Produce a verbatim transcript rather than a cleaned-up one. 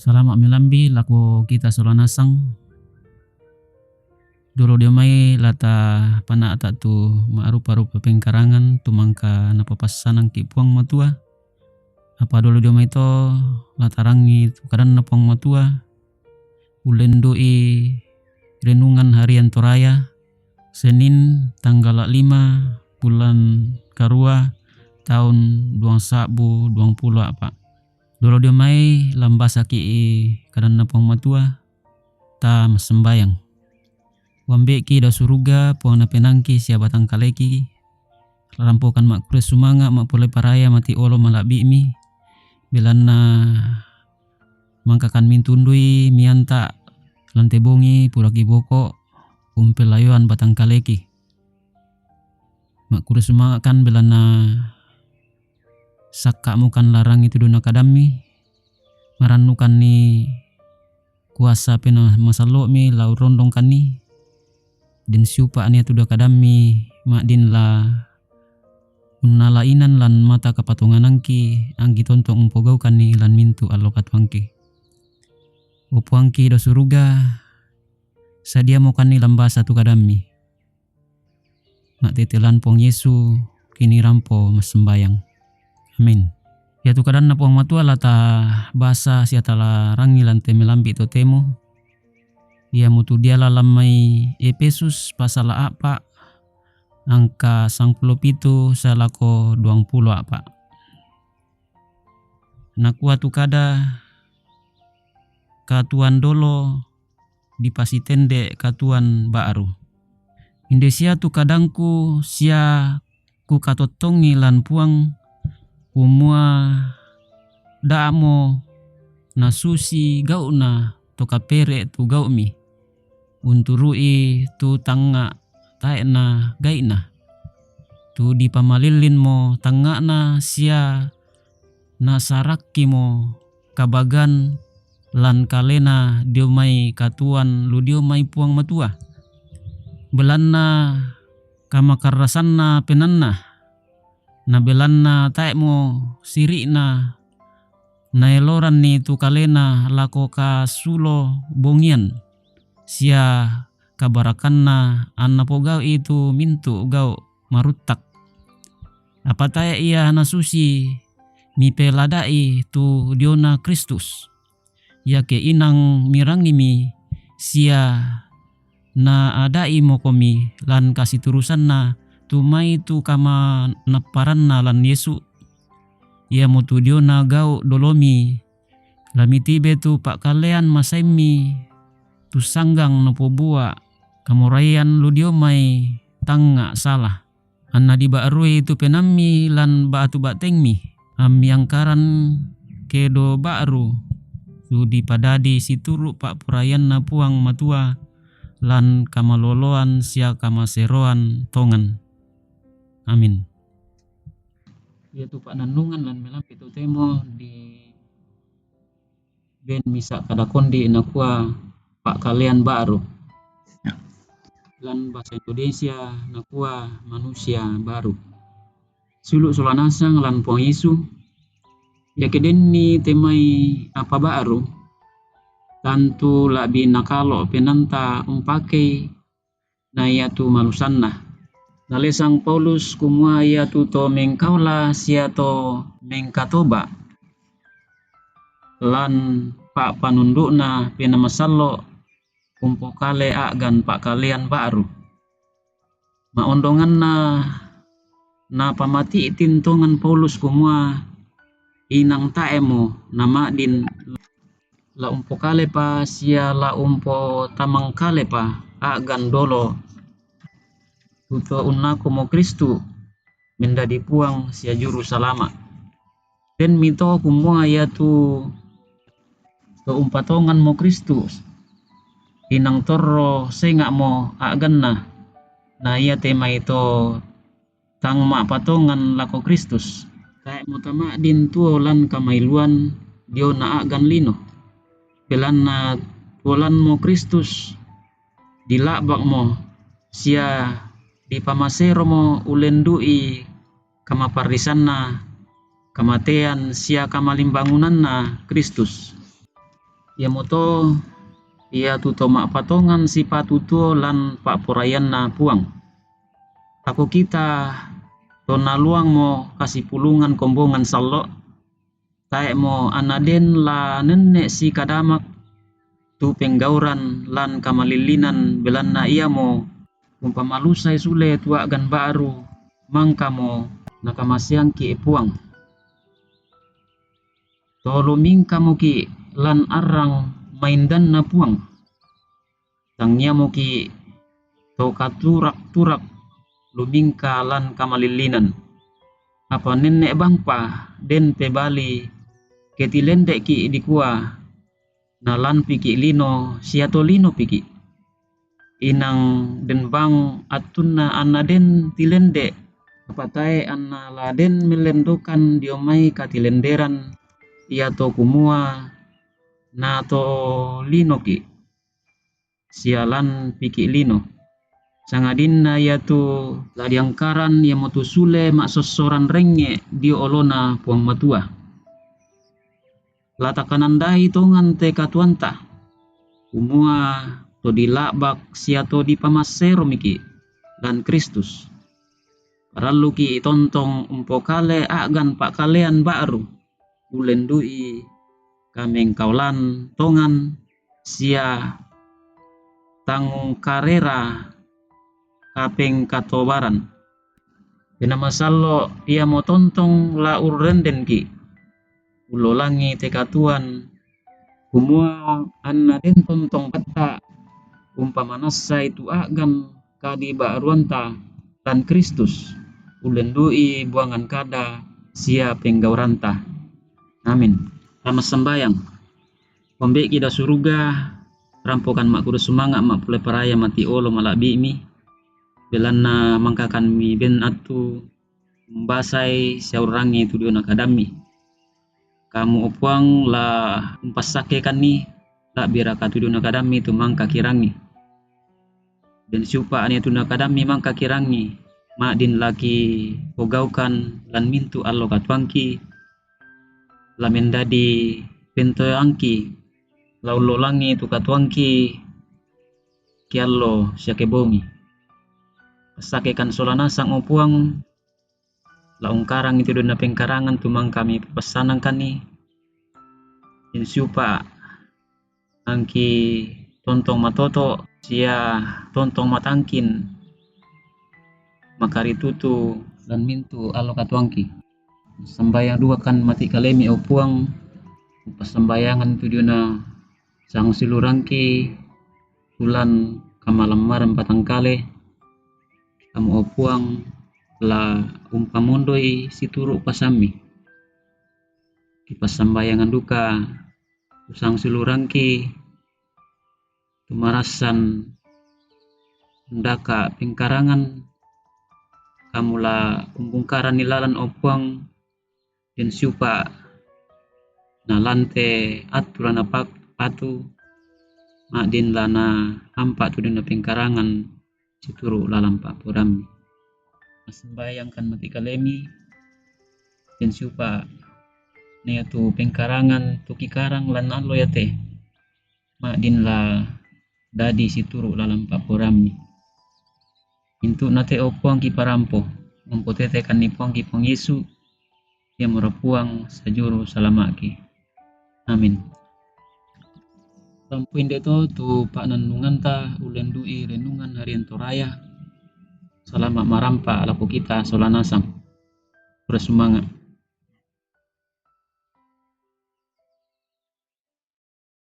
Salama' melambi' lako kita sola nasang. Dolo dio mai la tapana'ta' tu ma'rupa-rupa pengkarangan tu mangka napapassanangki' Puang Matua. Apa dolo dio mai to la tarangi tu kadanNa Puang Matua, ullendu'i renungan harian Toraya, Senin, tanggala' lima bulan karua, taun duang sa'bu duang pulo a'pa'. Dolo dio mai la mbasaki' kadanNa Puang Matua, ta massambayang. Ambe'ki dao suruga, Puang Napenaangki sia batangkaleki, rampokan ma'kurre sumanga' ma'pole paraya mati' olo mala'bi'mi, belanna mangkakan mintundu'i mianta' lan te bongi puraki' boko' umpellayoan batangkaleki. Ma'kurre sumanga'kan belanna sakka'mokan larangi tu diona kadammi, marannukanni kuasa Penaa Masallo'mi la urrondongkanni, den siupa'ni tu diona kadammi ma'din la unnala inan lan mata kapatonganangki, anggi tontong umpogaukanni lan mintu' allo katuoangki. O Puangki dao suruga, sadiamokanni la mbasa tu kadammi. Ma'tete lan Puang Yesu, kini rampo massambayang. Amin. Iatu kadanNa Puang Matua la tabasa sia talarangi lan te melambi' totemo, iamotu diala lan mai Efesus pasala' a'pa', angka sangpulo pitu sae lako duang pulo a'pa'. Nakua tu kada, katuoan dolo dipasitende' katuoan ba'ru. Inde sia tu kadangku sia kukatottongi lan Puang, kumua da'mo nasusi gau'na to kapere' tu gau'mi, unturu'i tu tangnga' tae' na gai'na, tu dipamalillinmo tangnga'na sia nasarakkimo kabagan lan kalena dio mai katuoan lu dio mai Puang Matua. Belanna kamakarrasanna penaanna, na belanna tae'mo siri'na naeloranni tu kalena lako kasulo bongian, sia kabarakanna anna pogau'i tu mintu' gau' maruttak. Apa tae' ia nasusi mipelada'i tu diona Kristus. Iake inang mirangimi sia naada'imokomi lan kasiturusanna tu mai tu kamanapparanna lan Yesu, iamotu diona gau' dolomi, la mitibe tu pa'kalean masaimmi tu sanggang napobua kamoraian lu dio mai tangnga' sala. Anna diba'rui tu penaammi lan batu ba'tengmi, ammi angkaran kedo ba'ru, tu dipadadi situru' pa'poraianNa Puang Matua lan kamaloloan sia kamaseroan tongan. Amin. Iatu pa'nannungan lan melambi' totemo di ben misa' kada kondi' nakua pa'kalean ba'ru. Lan bahasa Indonesia nakua manusia baru. Sulu' sola nasang lan Puang Yesu, iake denni te mai apa ba'ru, tantu la'bi nakalo' penaanta umpakei na iatu malusanna. Nalesang Paulus kumua iatu to mengkaola sia to mengkatoba' lan pa'panundu'na Penaa Masallo' umpokale a'gan pa'kalean ba'ru. Ma'ondonganna napamati'tin tongan Paulus kumua inang tae'mo nama'din la umpokalepa sia la umpotamangkalepa a'gan dolo tu to unnakomo Kristu mendadi Puang sia Juru Salama'. Denmi to kumua iatu to umpatonganmo Kristus, inang torro senga'mo a'ganna, na iate mai to tang ma'patongan lako Kristus. Tae'mo tama'din tuo lan kamailuan diona a'gan lino. Belanna tuolanmo Kristus, dila'bakmo sia dipamaseromo ullendu'i kamaparrisanna, kamatean sia kamalimbangunanna Kristus. Iamoto ia tu to ma'patongan sipatu tuo lan pa'poraianNa Puang. Ako kita to naluangmo kasipulungan kombongan sallo', tae'mo anna den la nenne' sikadamak tu penggauran lan kamalillinan, belanna iamo umpamalusai sule tu a'gan ba'ru mangkamo nakamaseangki, e Puang. To lumingkamoki' lan arrang maindanNa Puang. Tangiamoki' to katurak-turak lumingka lan kamalillinan. Apa nenne' bangpa den pebali ke tilende'ki' dikua, nalanpiki' lino sia tolino piki'. Inang den bang attunna anna den tilende', apa tae' anna la den mellendokan dio mai katilenderan iato kumua natolinoki' sia lanpiki' lino. Sangadinna iatu la diangkaran iamotu sule ma'sossoran rengnge' dio oloNa Puang Matua. La takanandai tongan te katuoanta, kumua to dila'bak sia to dipamasseromiki' lan Kristus. Paralluki' tontong umpokale a'gan pa'kalean ba'ru, ullendu'i kamengkaolan tongan sia tangungkarera kapengkatobaran. Penaa Masallo' iamo tontong la urrendenki'. Ullolangi te katuoan, kumua anna den tontong batta' umpamanassai tu a'gan kadiba'ruanta lan Kristus, ullendu'i buangan kada sia penggauranta. Amin. Rammassambayang. Ambe'ki dao suruga, rampokan ma'kurre sumanga' ma'pole paraya mati olo mala'bi'mi, belanna mangkakanmi ben attu umbasai sia urrangi tu diona kadammi. Kamu, o Puang, la umpassakkekanni, la'biraka tu diona kadammi tu mangkakirangi. Den siupa' nia tu diona kadammi mangkakirangi, ma'din laki pogaukan lan mintu' allo katuoangki, la mendadi pentoangki, la ullolangi tu katuoangki ke allo sia ke bongi. Passakkekan sola nasang, o Puang, la ungkarangi tu diona pengkarangan tu mangkami papassanangkanni, den siupa' angki tontong matoto' sia tontong matangkin makaritutu lan mintu' allo katuoangki. Sambayang duakan mati kalemi, o Puang, passambayangan tu diona sangsilurangki tu lan kamalammaran batangkale, kamu, o Puang, la umpamondoi situru' pasammi. Kipassambayangan duka tu sangsilurangki tu marassan undaka' pengkarangan, kamu la umbungkaranni lalan, o Puang, den siupa' na lan te attu la napatu, ma'din la naampa' tu diona pengkarangan situru' lalan pa'poraiammi. Massambayangkan mati kalemi, den siupa' na iatu pengkarangan tu kikarang lan allo iate, ma'din la dadi situru' lalan pa'poraiammi. Mintu'na te, o Puang, kiparampo, umpotetekanni Puangki Puang Yesu, iamora Puang sajuru salama'ki. Amin. Rampo inde to tu pa'nannunganta, ullendu'i renungan harian Toraya. Salama' marampa' lako kita sola nasang. Pura sumanga'.